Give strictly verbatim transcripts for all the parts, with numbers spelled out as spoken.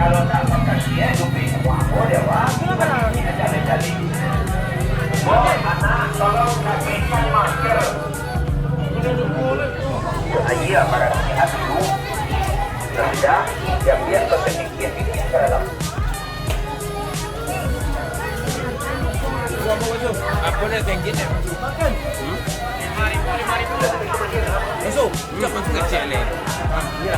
Kalau tak pakai dia, duit apa dia, Wak? Cari-cari. Wah, anak, tolong pakaikan masker. Ah, iya, para sihat dulu. Sudah, ya, biar sedikit-sedikit ke dalam. Apa dia tinggi ni? Hmm? Masuk. Tak masuk kecil ni. Ah, iya.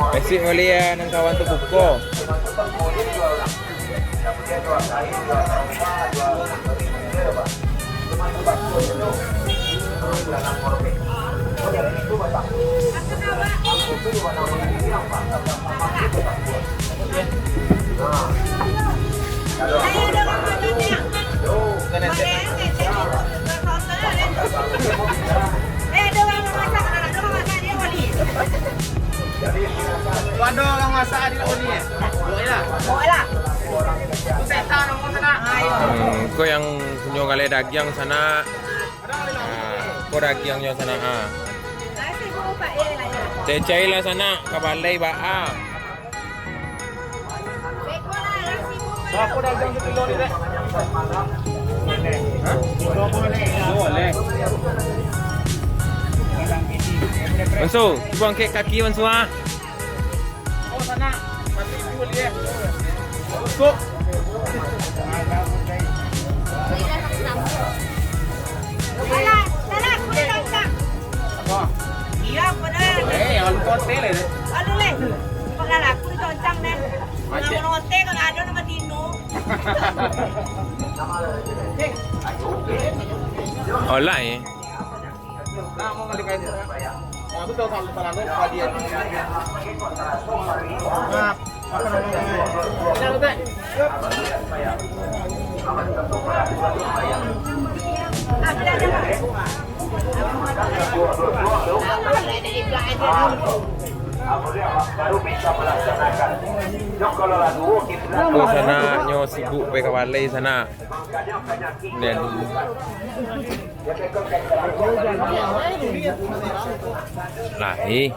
Besik mulia nan kawan tu buko. Kalau ada orang masak, dia tak boleh, eh? Bawa je lah. Bawa lah. Tu setan orang sana. Hmm, ko yang punyo galeh dagiang sana. Ah, ko dagiangnyo sana, ah. Cecai lah sana, ka balai ba, ah. Berapo dagang sakilo ni, Dek? Hah? Boleh. Mansu, cubo angkek kaki, Mansu, ah. Oh, sana. Tapi itu boleh, eh. Masuk. Salah, salah, aku ditoncang. Apa? Iya, benar. Eh, jangan lupa hotel, eh. Aduh, leh. Kok lah aku ditoncang, deh. Macet. Kalau hotel, kalau ada nama Tino. Olah, eh. Ko sanak nyo sibuk pai ka balai sanak. Dah dulu. Lah, eh.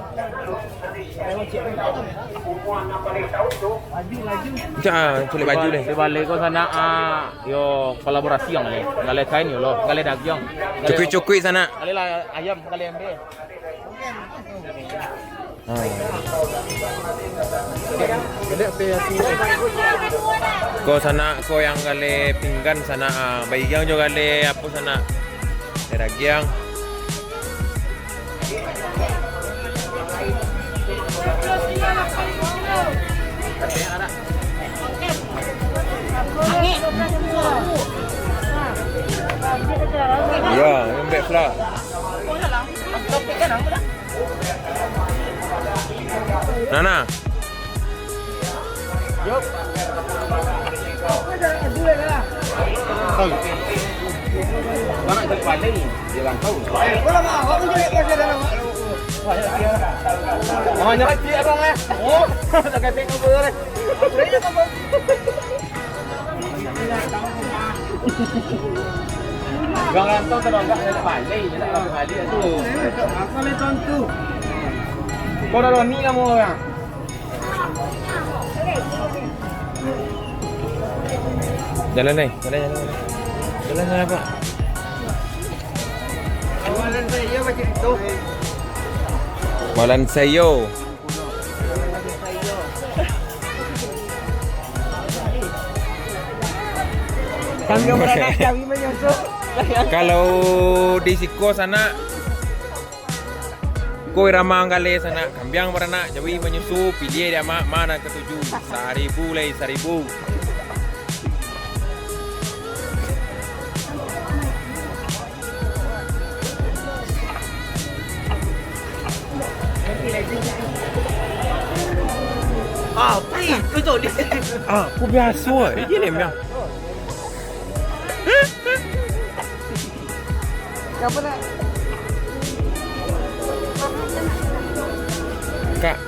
Cak, culik baju deh. Di balik ko sanak, ah, yo kolaborasi yang ni. Galeh kain yo lo, galeh dagiang. Cukuik-cukuik sanak. Galeh lah ayam, galeh embe. Ha. Ko sanak, ko yang galeh pinggan sanak, ah, baigang jo galeh apo sanak. Galeh dagiang. Yo, lembek pula. Nana. Yo. Tahu. Mana cari paling? Dia orang tahu. Mana cik abang, eh? Oh, tak kata apa, eh? Urang rantau tabanyak dari Palai, je nak urang Palai tu. Apa le tontu? Kau dah Roni kamu orang. Jalan, eh. Jalan, jalan, jalan. Jalan, jalan, Pak. Jalan saya macam itu. Malan Sayo. Kambiang baranak, jawi manyusu. Kalau di siko sanak, ko irama anggale sanak, kambiang baranak, jawi manyusu, piliah dek amak, ma nan katuju. Saribu lai, saribu. Ah, perih, betul. Ah, aku biaso aja ni, Miang. Siapa nak? Kak.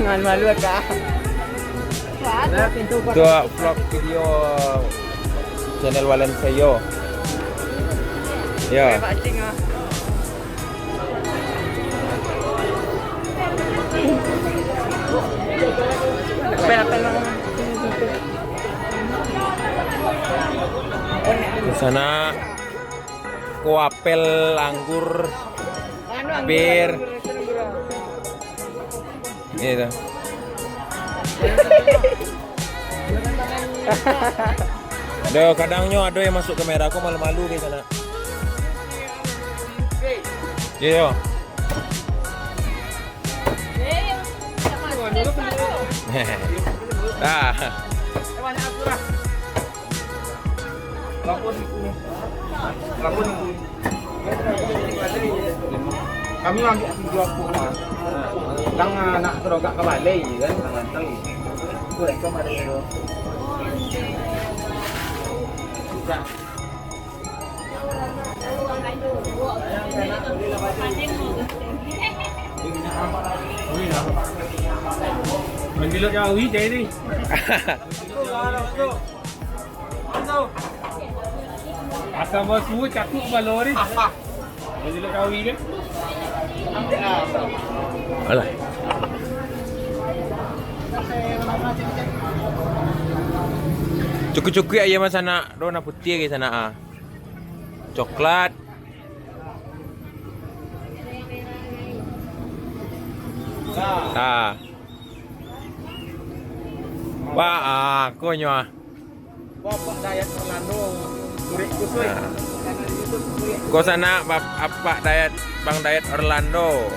Malu-malu, Kak. Tu vlog video channel Valencia yo. Ya. Apel, apel, apel. Di sana ko apel, anggur, bir. Ini tu. Doh, kadang nyo ado yang masuk kamera, ko malu-malu di sana. Iyo. Ah. Kami ambil video aku mah. Dang, ah, nak terogak ka balai kan, dang ganteng. Itu rekam ada tu. Sudah. Manjilok jauh, jadi. Asa basuo cakuk balori. Manjilok jauh, kan? Alah. Cukuik-cukuik ayam sanak, doh, nan putiah lagi sanak, ah. Coklat. Ah. Wah, ah, konyo, ah. Bapak Dayat Orlando, kurik kusuik. Nah. Ko sanak, Bap-, Apak Dayat, Bang Dayat Orlando.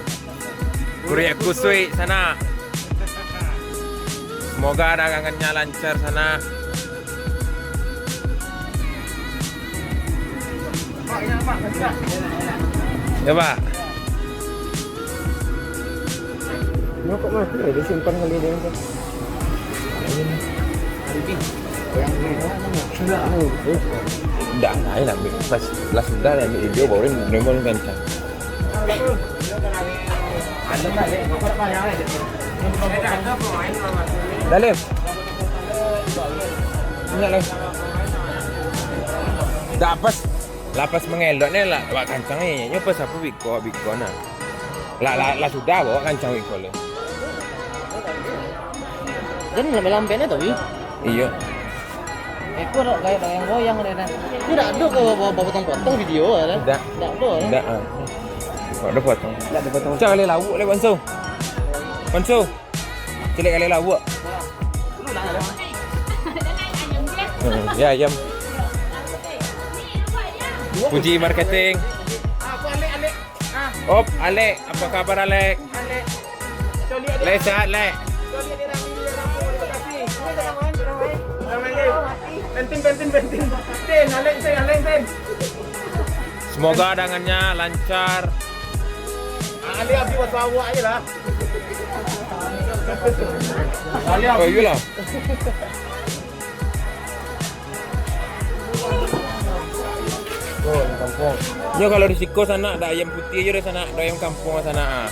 Kurik kusuik sanak. Semoga dagangannyo lancar sanak. Ya, Pak. Rokok mati ya, disimpan kali dia tu. Dah, lain ambil. Pas lah sudah ambil video, baru memang kencang. Dalam. Minyak lain. Dah pas. Lapas mangelok ni lah, awak kancang ni. Nyo pas apo biko, biko nah. Lah, lah, lah sudah bawa kancang biko le. Jan lambai-lambai nah, tapi. Iyo. Iko dak kayak dak goyang-goyang deh, nah. Ini dak ado ko ba-, ba-, potong-potong video, kan? Dak. Dak ado, kan? Dak, ah. Dak ado potong. Dak ado potong. Cak le lauak le, Banso. Banso. Cilik kali lauak. Hmm, ya, ayam. Puji marketing. Op, Alek, apa kabar, Alek? Lek, sehat, Lek? Semoga dagangannya lancar. Alek, abis awak aja lah. Oh, iyolah. Nyo kalau di siko sanak, dak ayam putiah ajo di sanak, dak ayam kampuang sanak, ah.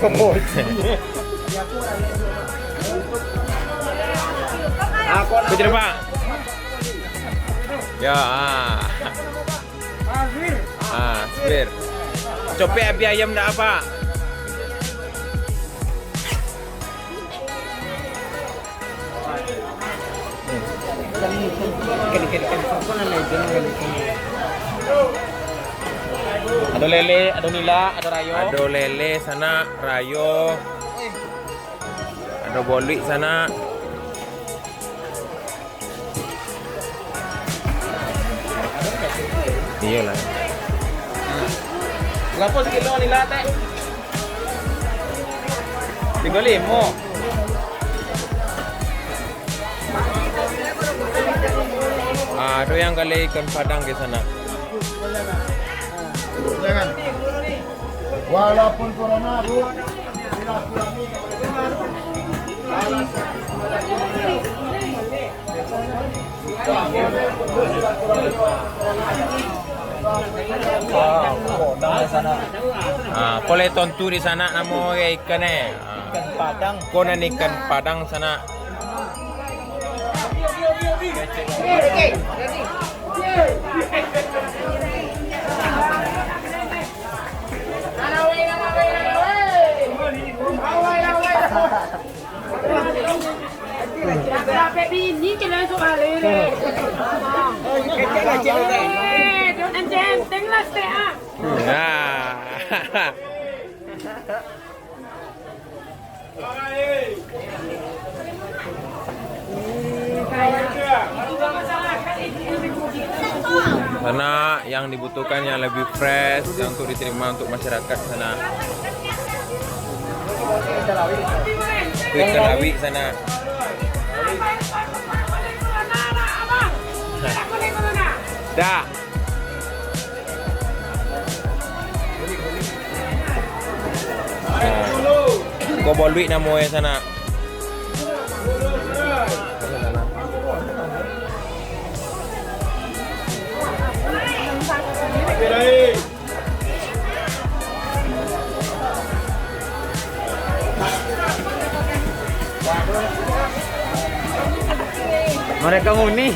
Kampuang. Kucing, Pak. Ya, ah. Ah, Swir. Copek abih ayam dak apa. Ado lele, ado nila, ado rayo. Ado lele sanak, rayo. Ado boluik sanak. Iyolah. Barapo sakilo ni lah, Tek? Tigo limo. Ah, tu yang gali ikan padang di sana. Jangan. Walaupun corona, Bu, silaturahmi. Ah, ko lai tantu di sana namo ikan eh. Ah. Ikan padang. Ko nan ikan padang sana. Sampai bini kalian sok balik. Eh, don't enteng lah, stay up. Nah. Karena yang dibutuhkan yang lebih fresh, yang untuk diterima untuk masyarakat sana. Ikan lawik sana. Dah. Nah, ko boluik namo e sanak. Mereka muni.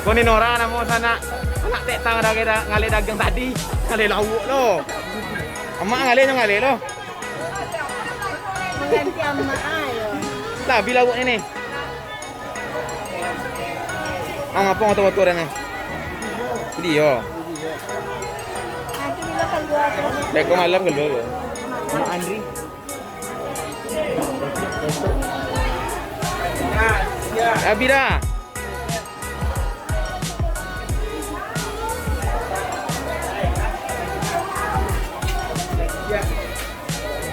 Ko ni Nora namo sanak. Anak tek tang dagai da-, ngalih dagang tadi. Ngalih lauak lo. Amak ngalih nyo ngalih lo. Mangganti amak ayo. Lah, bi lauak ni ni. Ah, ngapo motor-motor ni? Video. Nanti bila kalua tu. Beko malam kalua yo. Amak Andri. Abih dah.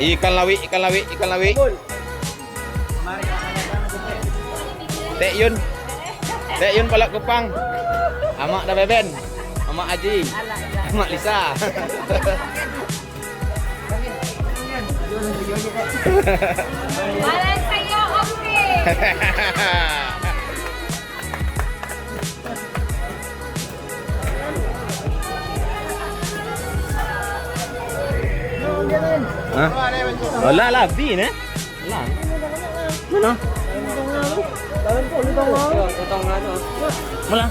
Ikan lawik, ikan lawik, ikan lawik. Tek Yun. Tek Yun Palak Kupang. Amak Da Beben. Amak Aji. Amak Lisa. Malah saya oke. Hah? Alah, lah, bi, neh. Lah. Mano? Mano?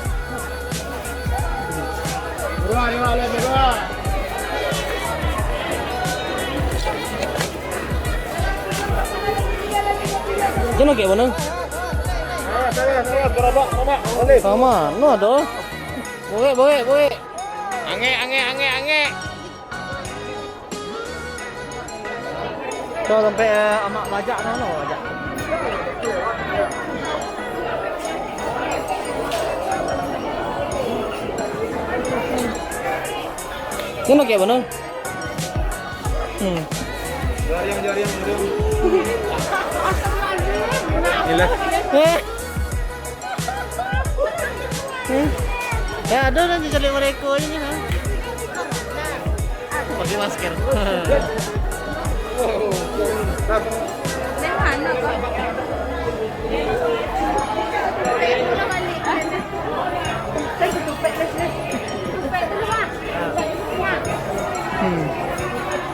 Jangan kayak mana? Sama, no ada. Bowek, bowek, bowek. Angek, angek, angek, angek. Tu sampai, eh, amak bajak no, no, bajak. Ni nak kaya mana? Hmm. Jaring, jaring, jaring. Gila. Eh. Eh. Eh, ada orang je cari mereka ni, ha? Pakai masker. Hmm.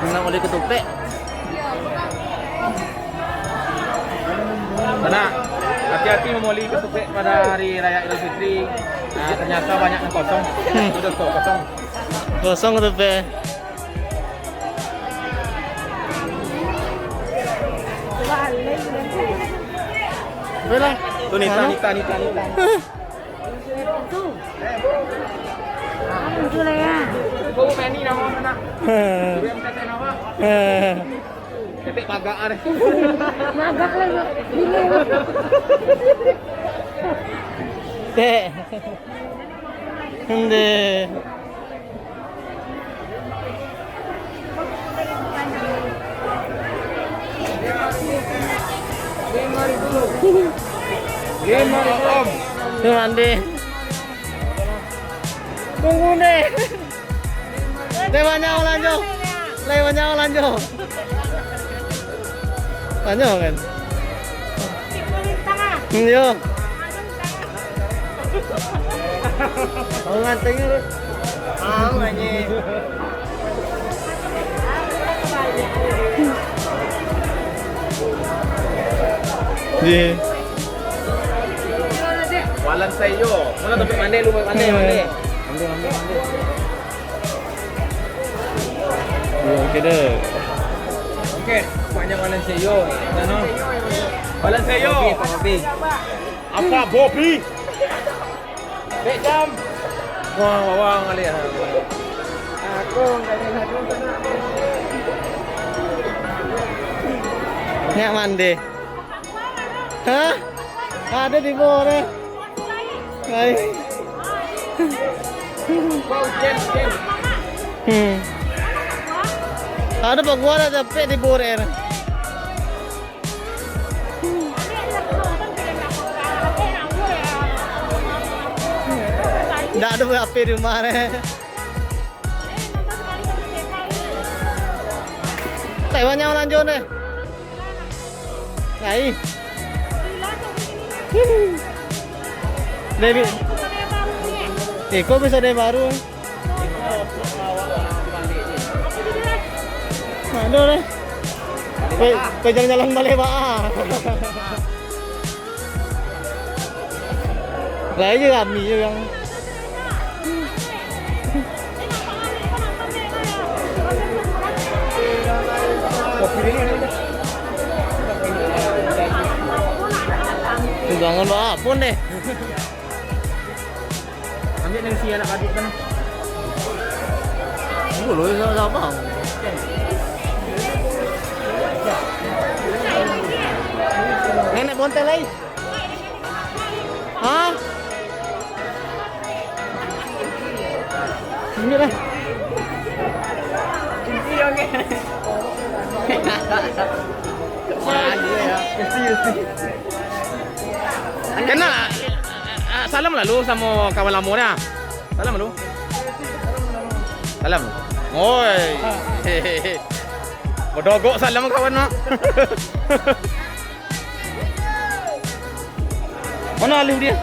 Nak boleh ketupek. Sanak, hati-hati mamoli ketupek pada hari raya Idul Fitri. Ah, ternyata banyak yang kosong. Hmm. Sudah stok kosong. Kosong ketupek. Boleh lah. Tu Nita, Nita, Nita, Nita. Tu. Anu tu lah ya. Kau main ni nama mana? Heeh. Dia minta saya nama. Heeh. Tek pagak ah. Magak lah, Bro. Gini. Tek. Ende. Tu mandi. Tunggu deh. Lai banyak urang lanjo. Lai banyak urang lanjo. Banyak kan? Hmm, yo. Urang nganteng tu. Mau aja. Di. Walan sayo. Mana tampek mandi lu, mandi, mandi. Oke deh. Oke, banyak walan sayo. Sana. Walan sayo. Kopi, kopi. Apa, Bobby? Dek jam. Wah, wah, wah, ngaliah. Aku ngaliah. Nyak mandi. Hah? Ada di bawah deh. Hai. Hmm. Ada baguara sampai di bawah deh. Ndak ado H P di rumah ne. Taiwan nyawa lanjut deh. Lai. Deh, bi-, eh, kok bisa deh baru? Aduh deh. Pe-, pe jalan-jalan balik, Pak. Lah, iyo rami je urang. Bangun, Pak, pun deh. Ambil nasi anak adik kan. Dulu sama-sama. Nenek bontel lai. Hah? Sini lah. Kenal, ah, salam lalu samo kawan lamo dah. Salam lalu. Salam. Oi. Bedogok salam kawan mah. Mana Alif dia?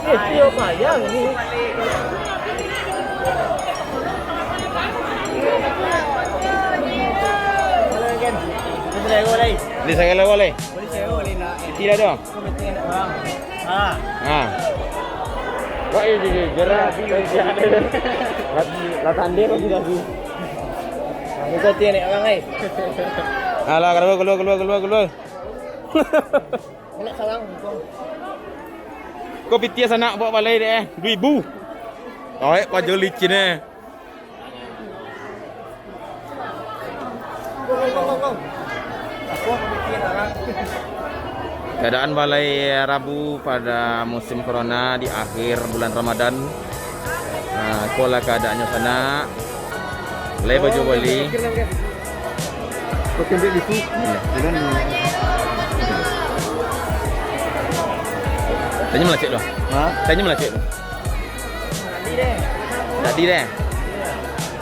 Eh, tio payah ni. Di sagalo lai. Iti lah tu. Ah. Ah. Wah, iya, iya, iya, gerak. Lah, lah tanding lagi, lagi. Buka tiang ni, abang, eh. Alah, keluar, keluar, keluar, keluar, keluar. Kau pitiah sanak bawa balai dek, eh. Dua ribu. Awek pajo licin, eh. Keadaan balai rabu pada musim corona di akhir bulan Ramadan. Ah, ikolah keadaannyo sanak. Lai baju bali. Pakai duit itu. Iya. Tanya malacik tu. Ha? Tanya malacik tu. Tadi deh.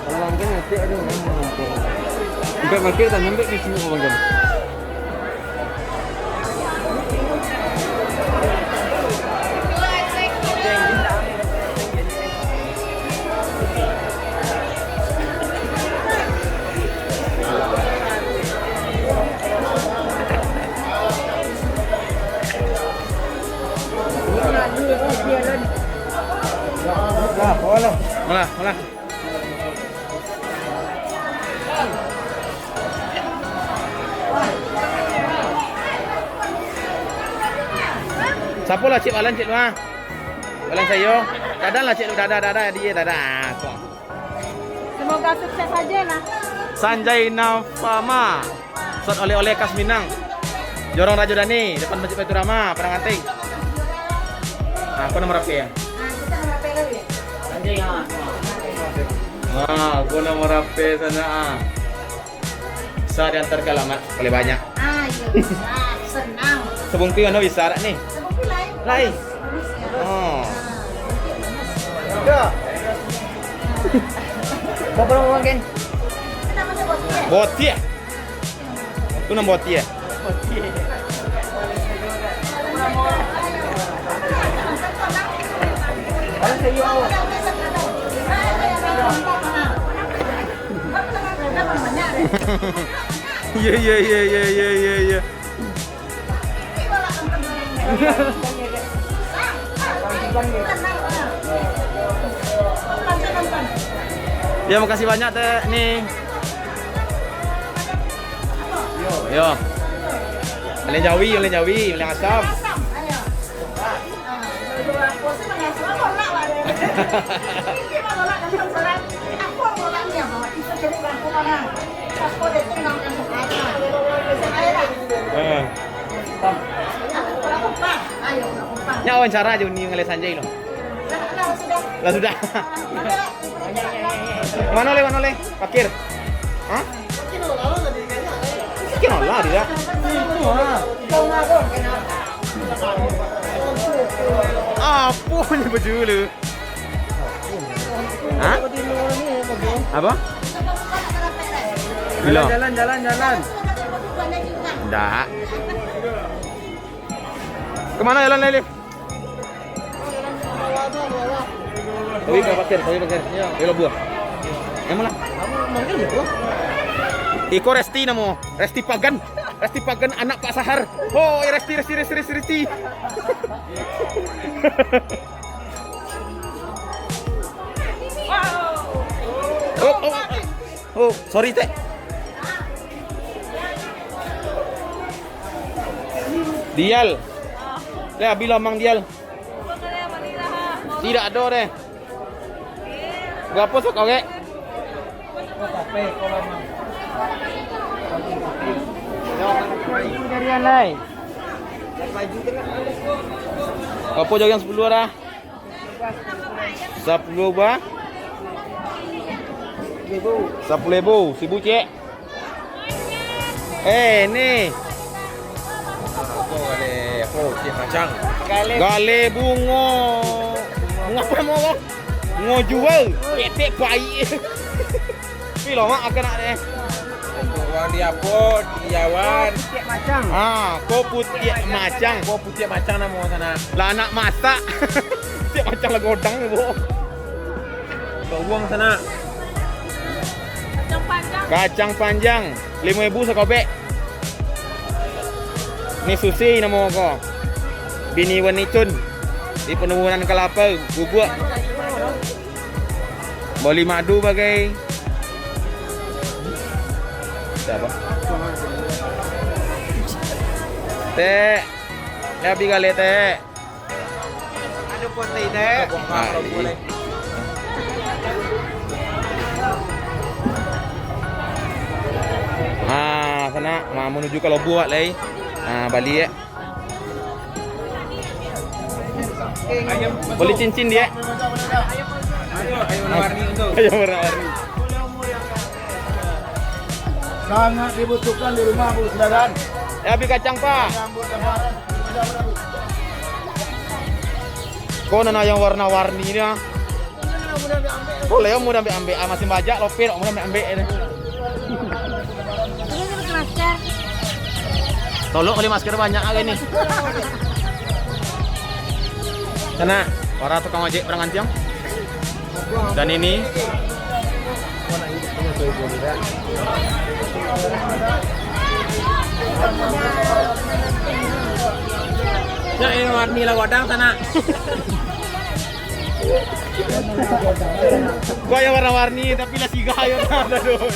Kalau makan nasi ada. Sampai makan tak nyampe ke sini makan. Alah, alah. Apolah cik balan cik lu, ha? Balan sayo. Dadah lah cik lu, dadah, dadah, dia, dadah. Ah, kok. Semoga sukses aja, nah. Sanjay Nafama. Sot oleh-oleh khas Minang. Jorong Rajo Dani, depan Masjid Baiturrahma, Padang Anting. Ah, aku nomor H P ya? Wah, aku nomor H P sana, ah. Bisa diantar ke alamat, boleh banyak. Ah, iya, bisa. Senang. Sebungkus anu bisa tak ni? Sebungkus lain. Lain? Bonus, ya. Oh. Ah, bonus. Ya. Berapa lama makan? Botiah. Tu nan botiah. Iya, iya, iya. Ya, makasih banyak, Teh, ni. Yo. Oleh jawi, oleh jawi, oleh asam. Eh. Nyo wawancara jo Uni ngalih Sanjay lo. Lah sudah. Mano le, mano le? Parkir. Hah? Kira lah dia. Apo ni baju lu? Hah? Apo? Bilo? Jalan, jalan, jalan, jalan. Ndak. Kemana jalan, Lelif? Tawi ka parkir, tawi parkir. Iya. Tawi labuah. Emang lah. Iko Resti namo. Resti Pagan. Resti Pagan anak Pak Sahar. Oh, Resti, Resti, Resti, Resti, Resti. Oh, oh. Oh, sorry, Tek. Dial. Leh, abih lomang Dial. Tidak ado deh. Berapo sakorek? Berapo jarian lai? Berapo jarian sapuluah dah? Sapuluah bah? Sapuluah ribu, saribu ciek. Eh, ni. Apo gale, apo, ciek macang? Gale bungo. Bungo apo namo ko? Bungo jua. Ketek pai. Pi lo mak akan nak deh. Urang di apo, di Yawan. Putiak macang. Ah, ko putiak macang. Ko putiak macang namo sana. Lah anak masak. Putiak macang lah godang ni, Bu. Bawang sana. Kacang panjang. Kacang panjang, limo ribu sakobek. Ni sushi namo ko. Bini Wenicun. Di Penubunan Kelapa, bubuk. Boli madu bagai. Siapa? Tek. Tek, abih gale, Tek. Ado potai, Tek. Ah, iya. Ah, sana, ma-, manuju ka Lobuah lai. Ah, baliak. Boli cincin, Diak. Ayam warna-warni. Sangat dibutuhkan di rumah, Bu, saudara. Eh, abih kacang, Pak. Ko nan ayam warna-warni ni, ah. Boleh, om, mudah ambek-ambek. Ah, masih banyak lopir, om, mudah ambek-ambek ni. Ini pakai masker. Tolong beli masker banyak hari ni. Sana, para tukang ojek Padang Antiang. Dan ini. Ya, ini warni lah godang sana. Gua yang warna-warni, tapi lah siga yo, nah, aduh.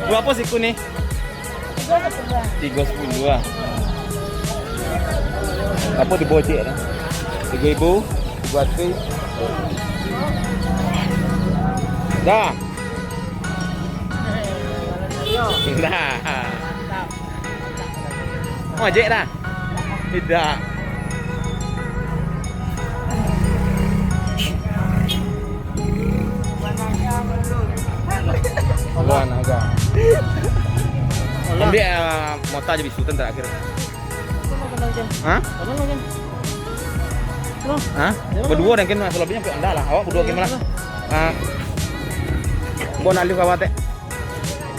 Berapa siku ni? Tigo sepuluh lah. Apo di Gojek tu? Tigo ribu, tigo ratuih. Dah. Dah. Mau ojek dah? Tidak. Alah, naga. Ambil, ah, mota je bisu tu terakhir. Hah? Hah? Berdua dah kan, selebihnya ambil anda lah. Awak berdua kan lah. Ah. Bon alih bawah tek.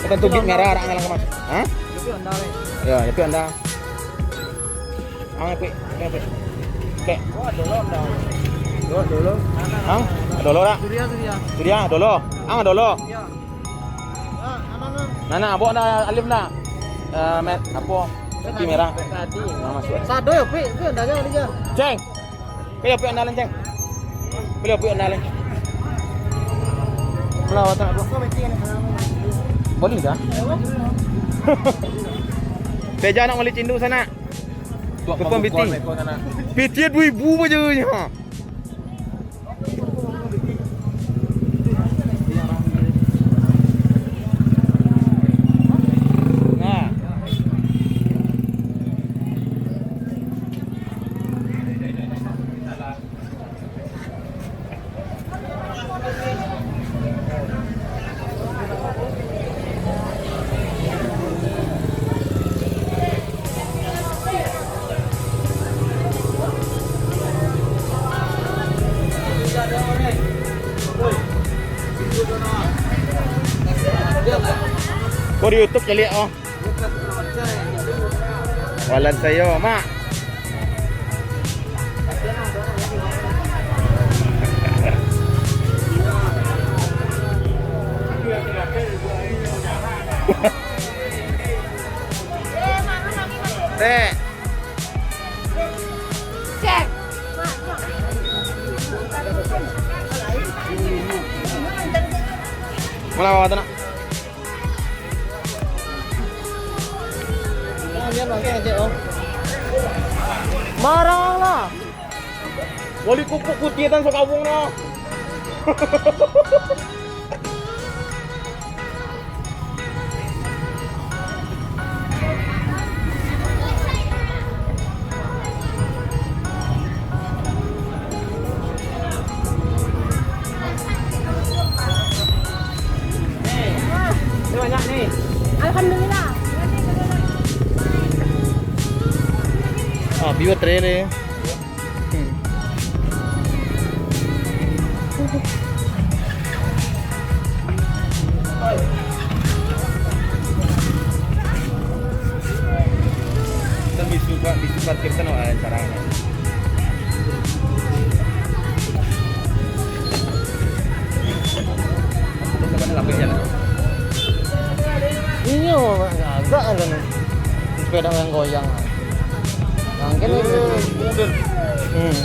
Bukan tu bit merah, arak ngalang kemas. Hah? Ya, tapi anda. Ang, Pik. Ang, Pik. Pik. Ang, dolo tak? Surya, Surya. Surya, dolo. Ang, dolo. Nah, nah, bawa dah Alif nak. Eh, met, apa? Peti merah. Nah, masuk. Sado ya, Pik. Itu dah jalan dia. Ceng. Kau ya, Pik, anda, Ceng. Kau ya, Pik, anda, Ceng. Boleh dah. Teja nak beli cindu sana. Telepon piti. Piti dua ribu aja nya. Nah. Ko di YouTube caliak, oh. Walan sayo, Mak. Teh. Cek. Malah awak tu nak. Marah lah. Wali kukuak putiah tan sakawung no. Alhamdulillah. Ah, biwa trailer. Hmm. Kan bisu, Pak, bisu parkir kan, oh, ada caranya. Inyo agak kan, sepeda yang goyang. Mungkin itu. Hmm.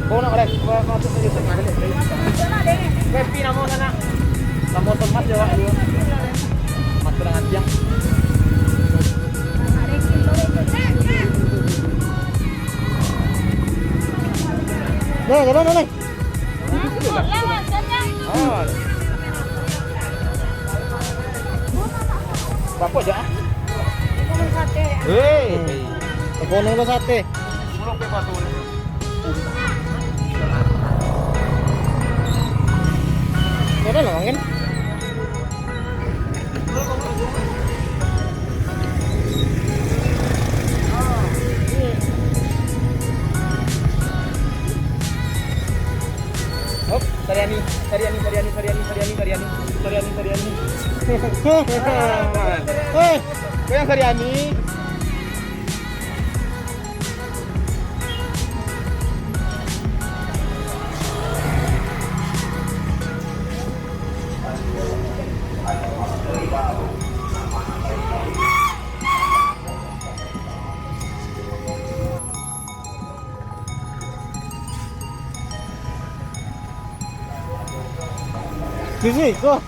Kau nak rek, kau masuk ke YouTube, mana ni? Kau pi namo sana. Namo tempat jawab dulu. Tempat kurang hati yang. Dah, jalan, jalan. Ah. Berapa je, ah? Hei. Ekonomi lo sate. Ada lah, mungkin. Hop, Saryani, Saryani, Saryani. Eh, kau yang Saryani. Sisi, tuh.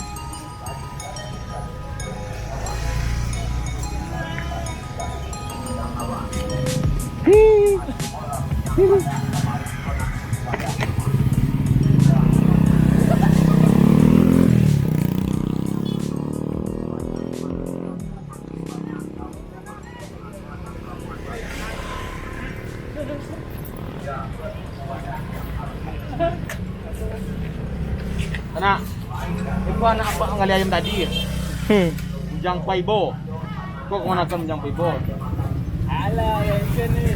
Nak, itu anak abak manggaleh ayam tadi. Hmm. Bujang Paibo. Kok kamanakan Bujang Paibo? Alah, ya, ikan ni.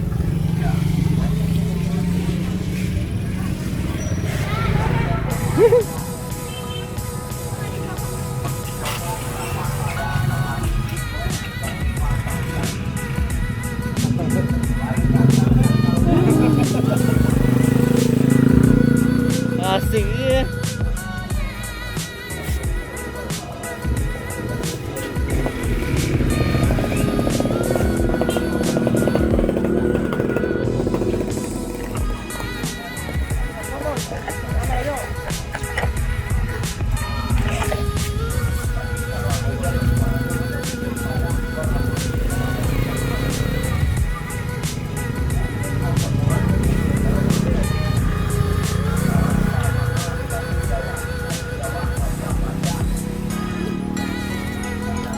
Asik je.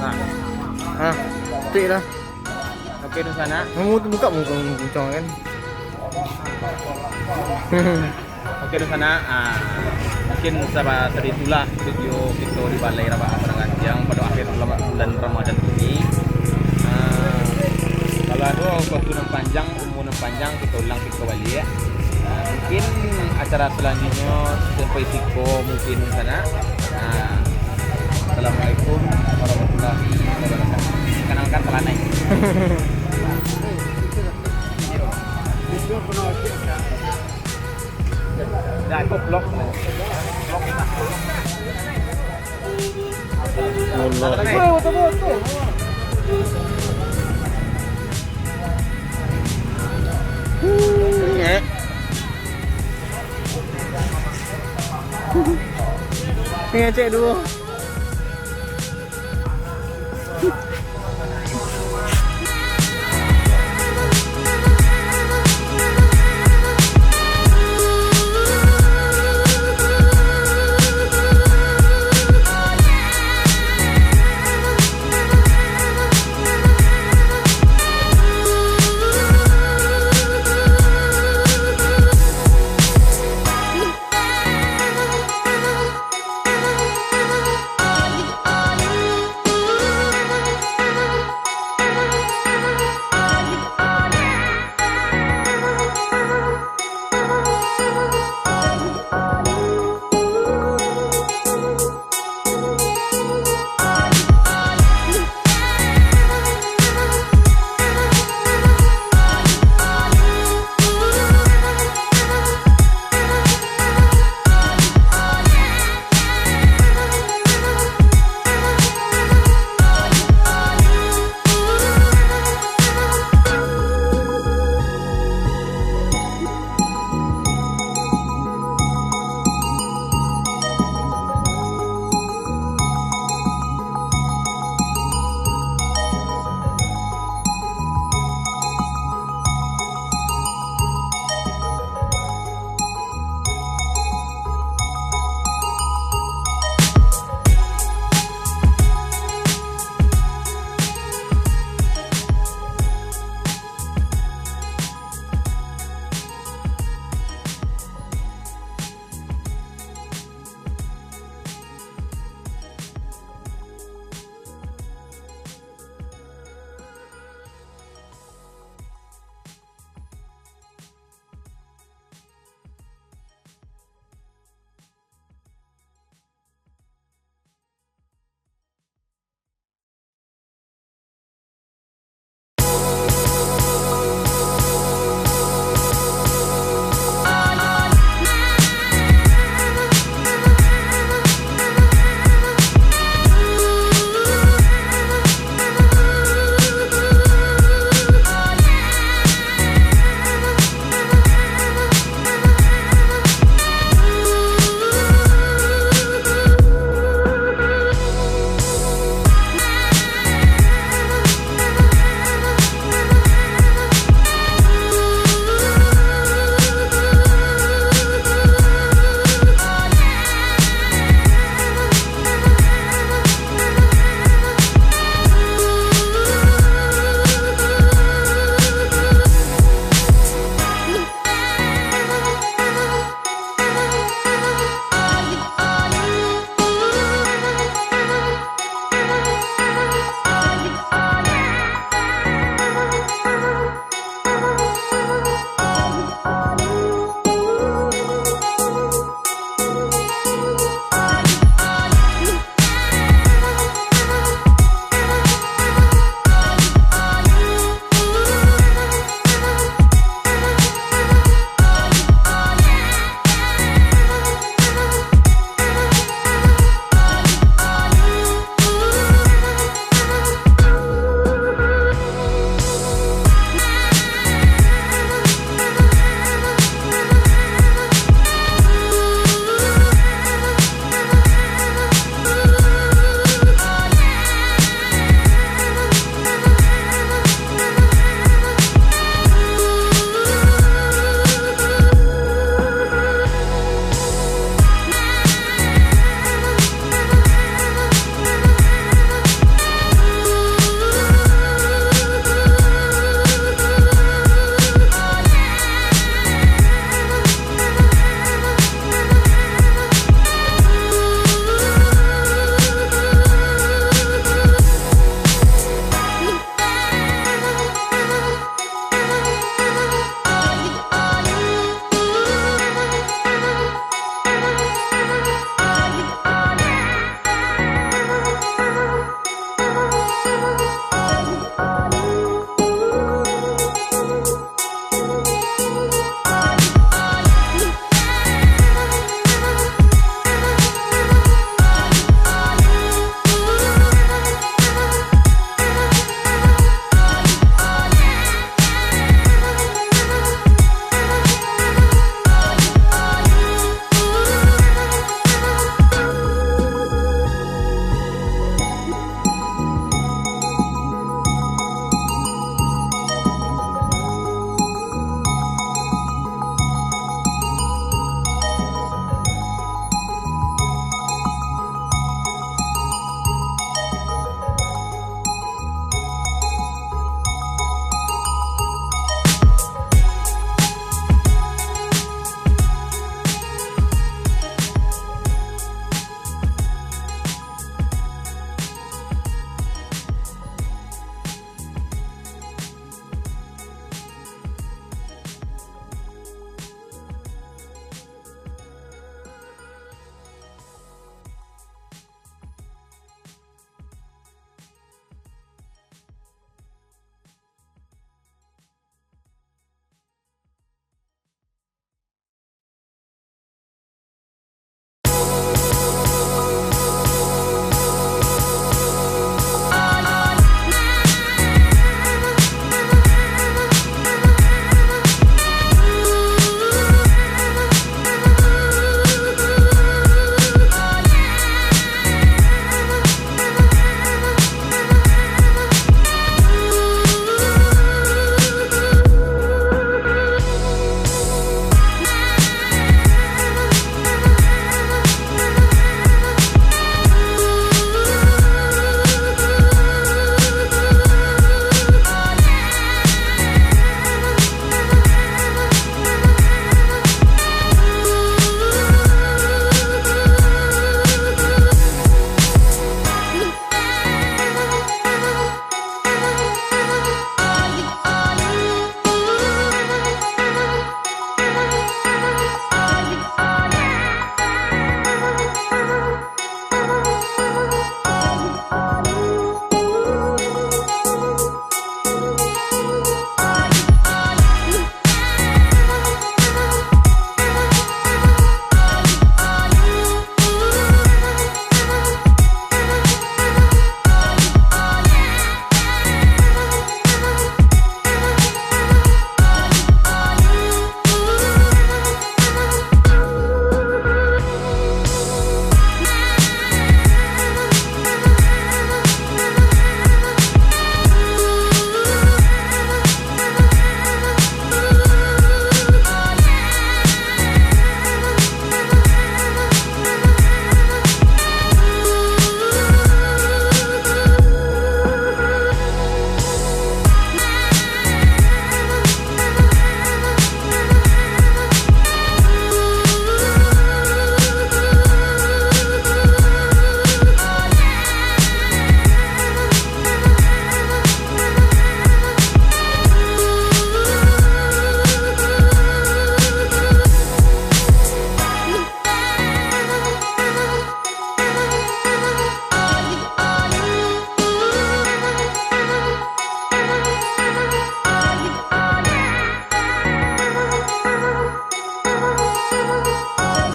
Nah. Hah? Tik lah. Oke, dunsanak. Kamu tu buka muka guncang kan? Oke, dunsanak. Ah, mungkin saba-, sadari itulah video kito di Balai Rabak Padang Gantiang pado akhir bulan, bulan Ramadan ini. Ah, kalau ado wakatu nan panjang, umua nan panjang, kito ulang, kito baliak. Ah, mungkin acara salanjuiknyo sampai siko mungkin, dunsanak. Ah, Assalamualaikum warahmatullahi wabarakatuh. Kanalkan Salanai. Dah, itu vlog. Vlog. Allah. Hmm, eh. Ni ngecek dulu.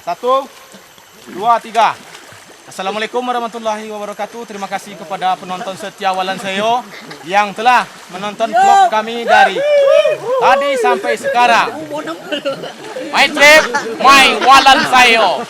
Satu, dua, tiga. Assalamualaikum warahmatullahi wabarakatuh. Terima kasih kepada penonton setia Walan Sayo yang telah menonton vlog kami dari tadi sampai sekarang. My trip, my Walan Sayo.